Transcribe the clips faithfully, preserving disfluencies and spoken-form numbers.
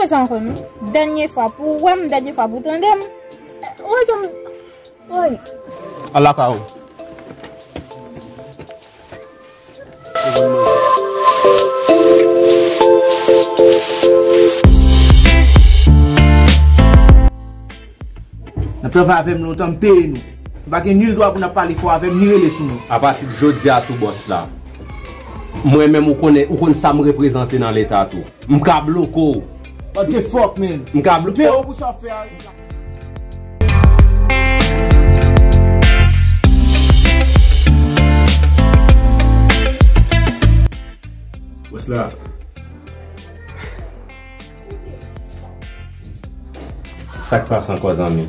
Fè sa ankò non. Dènye fwa pou w wè m, dènye fwa pou w tande m. Wè sa m. Woy. Ala ka ou. N ap travay avè m lontan, m peye nou. Nou pa gen nil dwa pou n ap pale fò avè m, ni rele sou mwen. Apati de jodi a tou, bòs la. Mwen menm, ou konnen, ou konn sa m reprezante nan leta tou. M ka bloke w. What the fuck, man? M ka bloke w. M peye w pou sa w fè a. Bòs la. Sa k pase ankò, zanmi?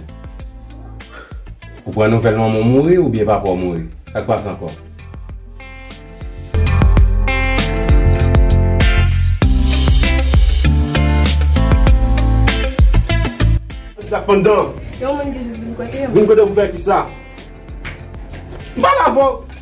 Ou pran nouvèl manman w mouri oubyen papa w mouri? Sa k pase ankò? Bòs la, fandan. Yon moun ki jis vin kote m. Vin kote m pou fè kisa? M pale avè w.